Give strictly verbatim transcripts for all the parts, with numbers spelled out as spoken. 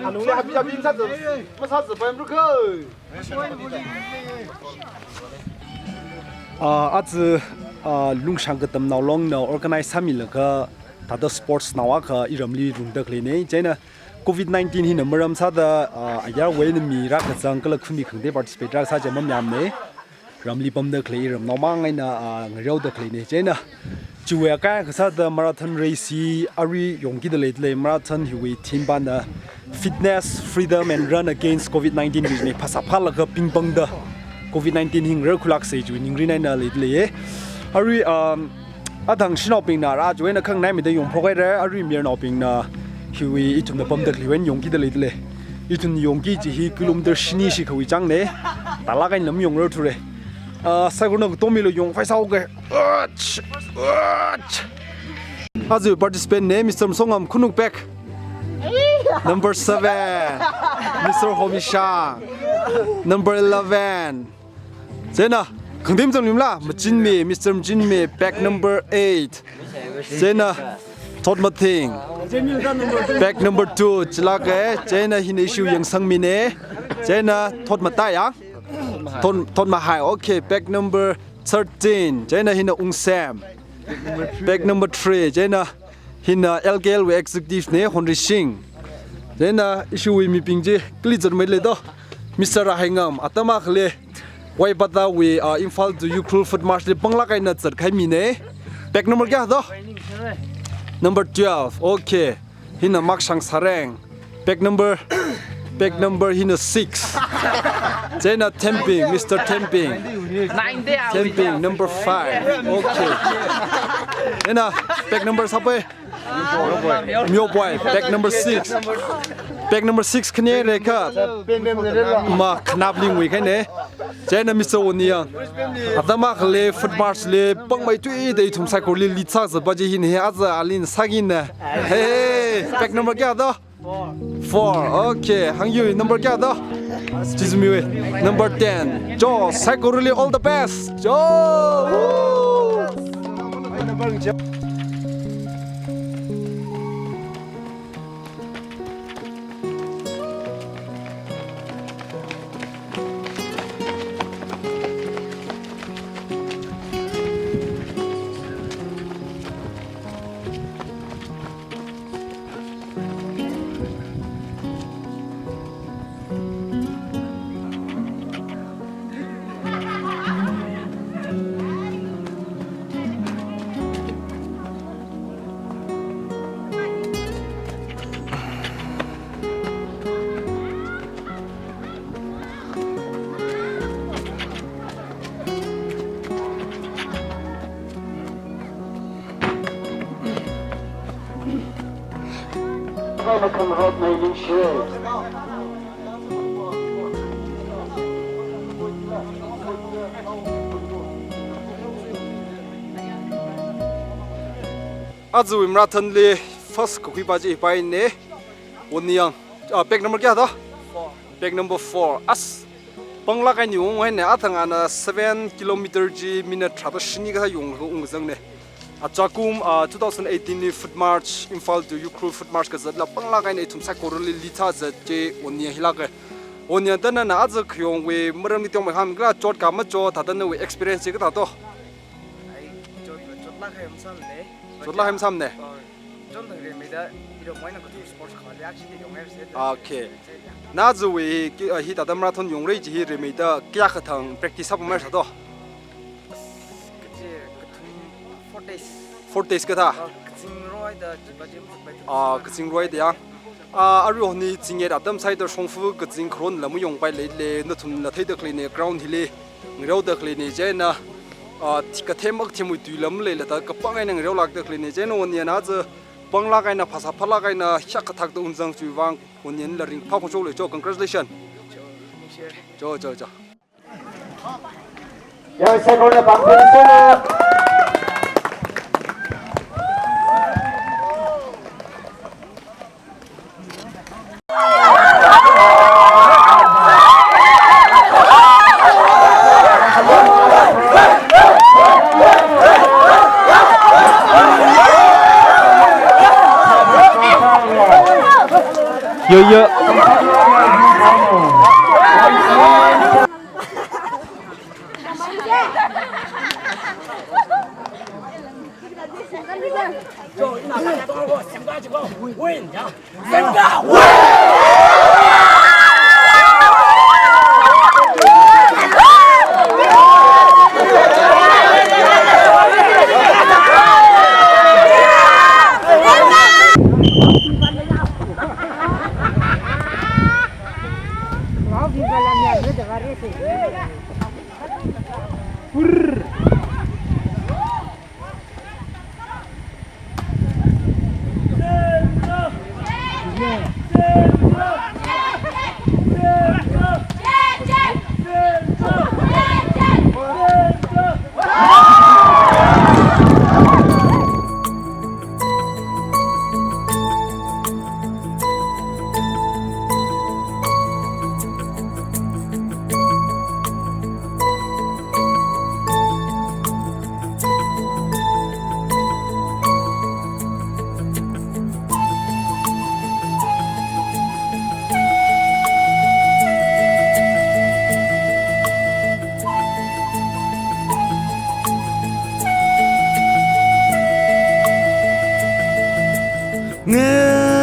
Anungli happy happy sāza, masāza payam rukho. Ah, aja, ah, Lungshang Katamnao Longna organize sāmilaga thāda sports nao akha iramli rungda khaleina. Chieina covid nineteen hina maram sāda, ah, ayarwui eina mi rākazang kala khumi khangatei participate rākasā chi mamayāmana. Ramli pamda khalei iramnao mang eina, ah, ngareoda khaleina. Chieina chiwui akha kasāda marathon race hi arui yongkida leidalei, marathon hiwui theme pana fitness, freedom and run against covid nineteen wui eina phasā phālaga pingpangda covid nineteen hi ngararkhuilāksa chiwui ningrin eina leidalei. Arui, um, athang shanaobingna rā chiwui eina khanganaimida yongphok haira, arui mayarnaobingna hiwui ithumna pamda khaleiwui eina yongkida leidalei. Ithum yongki chi hi kilometer shini shikhawui changna. Tālāk eina lam yongrarthura. Ah, saikorana katomilo yongkhavai sāhaoga. Ach! Ach! Aja participant na, Mister Masongam Khanuk Pek. Number seven, Mister Homishang. Number eleven. Chieina, khangatei mazangluimala, Machinmi, Mister Machinmi, pack number eight. Chieina, Thotmathing, pack number two, chilāka. Chieina hina issue Yangsangmina. Chieina, Thotmatai ya? Thot, Thotmahai, okay, pack number thirteen. Chieina hina Ungsem, pack number three. Chieina, hina L K L wui executive na, Honrishing. Chieina issue wui mibing chi kali zatmeilei do. Mister Rahaingam, atam akhali Waipatawui, ah, Imphal to Ukhrul Foot March li panglāk eina zatkahai mina. Pack number kayā do? Number twelve. Okay. Hina Makshang Sareng. Pack number, pack number hina six. Chieina Themping, Mister Themping. Themping, number five. Okay. Chieina pack number sāpai. Myoboi, pack number six. Pack number six khani rekha. Ma khanap lingwui kahaina. Chieina Mister Woniyang. Atam akhali Foot March li pangmeithuida ithum saikorali lead sāzatpa chi hina hi, aja alin sākina. Hey, pack number kayā do? Four. Okay, hāngyui number kayā do? Chizmiwui. Number ten. Jo, saikorali all the best. Jo. Woo! Eina khangarok ngailingshi. Ajawui marathon li first kakhuipa chi hipa eina. Wonyang, ah, pack number kayā da? Four. Pack number four. As, panglāk eina yong haina, athang ana seven kilometer chi minute tharāda shini kathā yonglaga ungzangne. Achakum, ah, two thousand eighteen li Foot March, Imphal to Ukhrul Foot March kazatla panglāk eina ithum saikorali lithā zat chi Wonyang hilāke. Wonyang da nana aja khayongwui maramli tiong mai ham kala chotka machotta da nawui experience chi kathā to? Ai, chot, chotlāk hai masāmane. Chotlāk hai masāmane? Oh, chon thang rimeida, iro moina katu sports khali actually yong hai se. Okay. Na ajawui ki, ah, hithāda marathon yongrai chi hi rimeida kayākha thang practice sāpam haisa to? Kachi, kathum, four days. Four days kathā? Ah, kazing roida, jiba jim khut bai tu. Ah, kazing roida ya. Ah, arui honi chingye atam sāhaida shongfa kazing kharon lam yongpai leile, nathumna theida khaleine ground hili, ngareoda khaleine chieina, ah, thi-, kathemmak themwui tui lam leilada kapang eina ngareolākda khaleine chieina Wonyang aja panglāk eina phasā phalāk eina hiyākha thakta ungzang chiwui vang Wonyang la ringphā phongshok lei cho, congratulations. Cho, cho, cho. Yo, saikora pangpin solo. Yo, yo.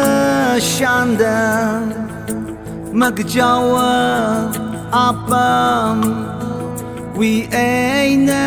Ngashanda makajawa apam wi eina